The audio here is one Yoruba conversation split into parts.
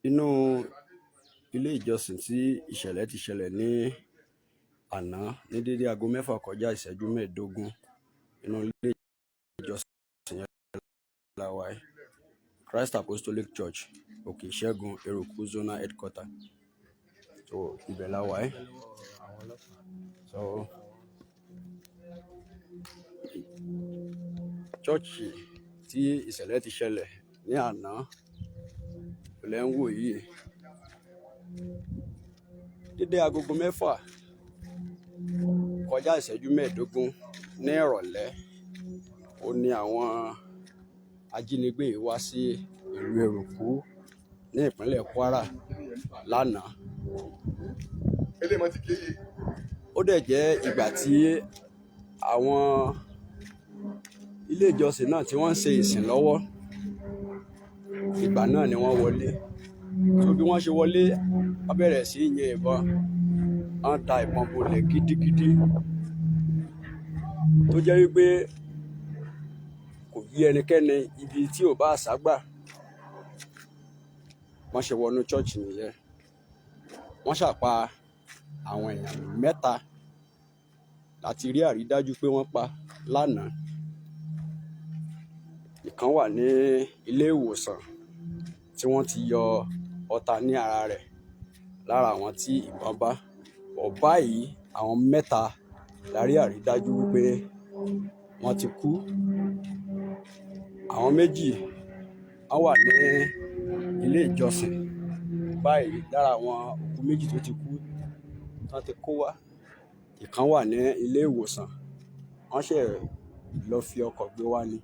Inú ilé ìjọsìn tí ìṣẹ̀lẹ̀ ti ṣẹlẹ̀ ní àná ní dédé aago 6 kọjá ìṣẹ́jú 15, inú ilé ìjọsìn yẹn la wà yìí. Christ Apostolic Church, Òkè Ìṣẹ́gun, Eruku Zonal Headquarter. So ibẹ̀ la wà yìí. So church tí ìṣẹ̀lẹ̀ ti ṣẹlẹ̀ ní àná lẹ́ ń wò yìí. Dédé agogo 6 kọjá ìṣẹ́jú 15 ní ìrọ̀lẹ́, ó ní àwọn ajínigbé yìí wá sí ìlú Eruku ní ìpínlẹ̀ Kwara lánàá. Ó dẹ̀ jẹ́ ìgbà tí àwọn ilé ìjọsìn náà tí wọ́n ń ṣe ìsìn lọ́wọ́. Ìgbà náà ni wọ́n wọlé. So bí wọ́n ṣe wọlé, wọ́n bẹ̀rẹ̀ sí í yin ìbọn. Wọ́n da ìbọn bolẹ̀ gidigidi tó jẹ́ wípé kò yé ẹnikẹ́ni ibi tí ò bá àṣà gbà. Wọ́n ṣe wọnú church nìyẹn. Wọ́n ṣàpá àwọn èèyàn mẹ́ta láti rí àrídájú pé wọ́n pa lánàá. Ìkan wà ní ilé ìwòsàn tí wọ́n ti yọ ọta ní ara rẹ̀ lára àwọn tí ìbọn bá. Ọ̀ báyìí àwọn mẹ́ta la rí àrídájú wípé wọ́n ti kú. Àwọn méjì wọ́n wà ní ilé ìjọsìn báyìí lára àwọn òkú méjì tó ti kú tí wọ́n ti kó wá. Ìkan wà ní ilé ìwòsàn, wọ́n ṣẹ̀ lọ fi ọkọ̀ gbé wá ni.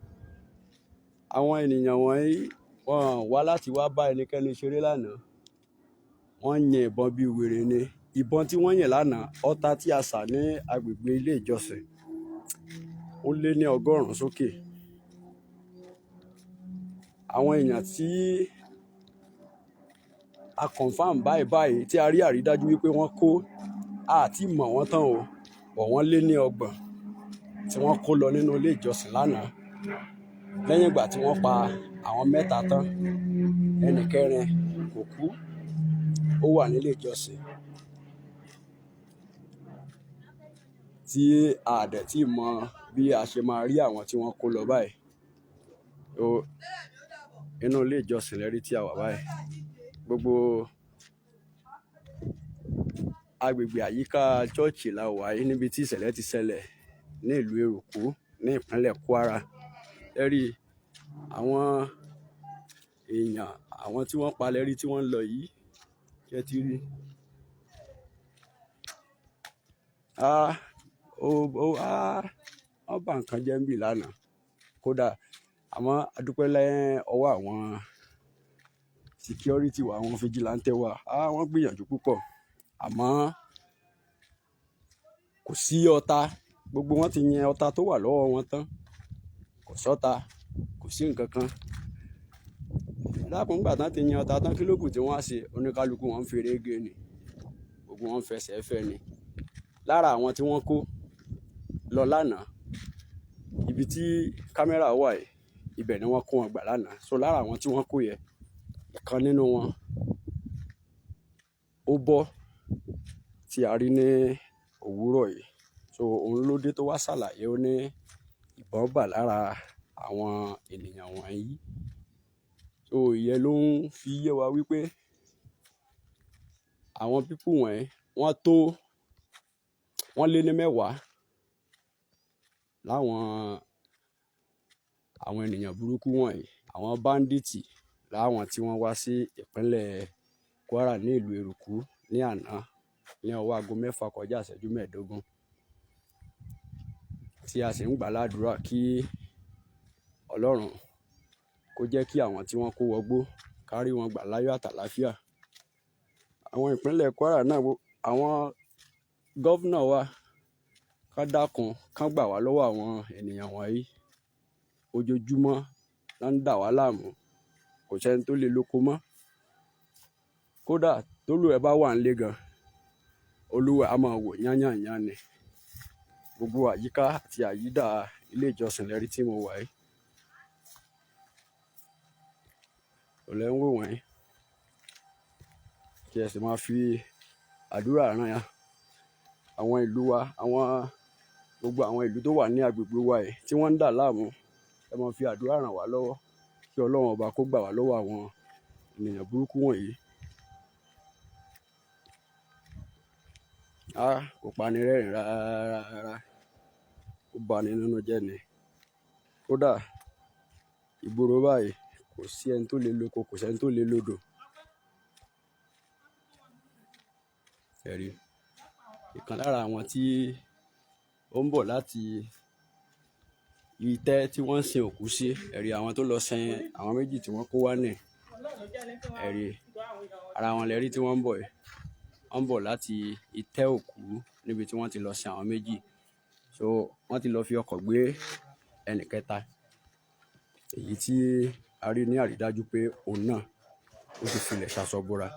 Àwọn ènìyàn wọ̀nyí wọ́n wá láti wá bá ẹnikẹ́ni ṣeré lánàá. Wọ́n yin ìbọn bí wèrè ni. Ìbọn tí wọ́n yìn lánàá, ọta tí a sà ní agbègbè ilé ìjọsìn, ó lé ní 100 sókè. Àwọn èèyàn tí a confirm báyìí báyìí tí a rí àrídájú wípé wọ́n kó, a tí mọ̀ wọ́n tán o, bọ̀ wọ́n lé ní 30 tí wọ́n kó lọ nínú ilé ìjọsìn lánàá. Lẹ́yìn ìgbà tí wọ́n pa àwọn mẹ́ta tán, ẹni kẹrin kò kú, ó wà nílé ìjọsìn tí a dẹ̀ tí mọ̀ bí a ṣe máa rí àwọn tí wọ́n kó lọ báyìí. So inú ilé ìjọsìn lẹ́rí tí a wà báyìí. Gbogbo agbègbè àyíká church la wà yìí níbi tí ìṣẹ̀lẹ̀ ti ṣẹlẹ̀ ní ìlú Eruku ní ìpínlẹ̀ Kwara. Ẹ rí àwọn èèyàn, àwọn tí wọ́n pa lẹ́rí tí wọ́n ń lọ yìí. Ṣé ẹ ti rí? Ah, ó, ó, ah, wọ́n bá nǹkan jẹ́ ń bì lánàá. Kódà àmọ́ a dúpẹ́ lẹ́ ọwọ́ àwọn security wa, àwọn vigilante wa. Ah, wọ́n gbìyànjú púpọ̀. Àmọ́ kò sí ọta. Gbogbo wọn ti yin ọta tó wà lọ́wọ́ wọn tán. Kò sọ́ta, kò sí nǹkan kan. Lákùn ìgbà tí wọ́n ti yin ọta tán, kí ló kù tí wọ́n á ṣe? Oníkálukú wọn ń feré gé ni. Gbogbo wọn ń fẹsẹ̀ fẹ́ ni. Lára àwọn tí wọ́n kó lọ lánàá, ibi tí camera wà yìí, ibẹ̀ ni wọ́n kó wọn gbà lánàá. So lára àwọn tí wọ́n kó yẹn, ìkan nínú wọn ó bọ́ tí a rí ní òwúrọ̀ yìí. So òun ló dé tó wá ṣàlàyé ó ní ìbọn bà lára àwọn ènìyàn wọ̀nyí. So ìyẹn ló ń fi yé wa wípé àwọn people wọ̀nyí wọ́n tó, wọ́n lé ní mẹ́wàá láwọn àwọn ènìyàn burúkú wọ̀nyí, àwọn bandits láwọn tí wọ́n wá sí ìpínlẹ̀ Kwara ní ìlú Eruku ní àná ní ọwọ́ aago 6 kọjá ìṣẹ́jú 15 tí a sì ń gbà ládùrá kí Ọlọ́run kó jẹ́ kí àwọn tí wọ́n kó wọgbó ká rí wọn gbà láyọ̀ àtàlàáfíà. Àwọn ìpínlẹ̀ Kwara náà, àwọn governor wa ká dákun, ká gbà wá lọ́wọ́ àwọn ènìyàn wọ̀nyí. Ojoojúmọ́ ló ń dà wá láàmú. Kò sí ẹni tó lè lóko mọ́. Kódà tólúwa ẹ bá wà nílé gan, olúwa a máa wò yányànyán ni. Gbogbo àyíká àti àyídà ilé ìjọsìn lẹ́rí tí mo wà yìí. Òun lẹ̀ ń wò wọ̀nyí. Kí ẹ sì máa fi àdúrà rán àwọn ìlú wa, àwọn gbogbo àwọn ìlú tó wà ní agbègbè wa yìí tí wọ́n ń dà láàmú. Ẹ máa fi àdúrà ràn wá lọ́wọ́ kí Ọlọ́run ọba kó gbà wá lọ́wọ́ àwọn ènìyàn burúkú wọ̀nyí. Á kò pani rẹ́rìn rárá rárá, ó bani nínú jẹ́ ni. Kódà ìgboro báyìí kò sí ẹni tó lè loko, kò sí ẹni tó lè lodò. Ẹ rí, ìkan lára àwọn tí ó ń bọ̀ láti itẹ́ tí wọ́n ń sin òkú sí, ẹ rí àwọn tó lọ sin àwọn méjì tí wọ́n kó wá ní. Ẹ rí, ara wọn lẹ rí tí wọ́n ń bọ̀ yìí. Wọ́n ń bọ̀ láti itẹ́ òkú níbi tí wọ́n ti lọ sin àwọn méjì. So wọ́n ti lọ fi ọkọ̀ gbé ẹni kẹta. Èyí tí a rí ní àrídájú pé òun náà ó ti filẹ̀ ṣaṣọ bora.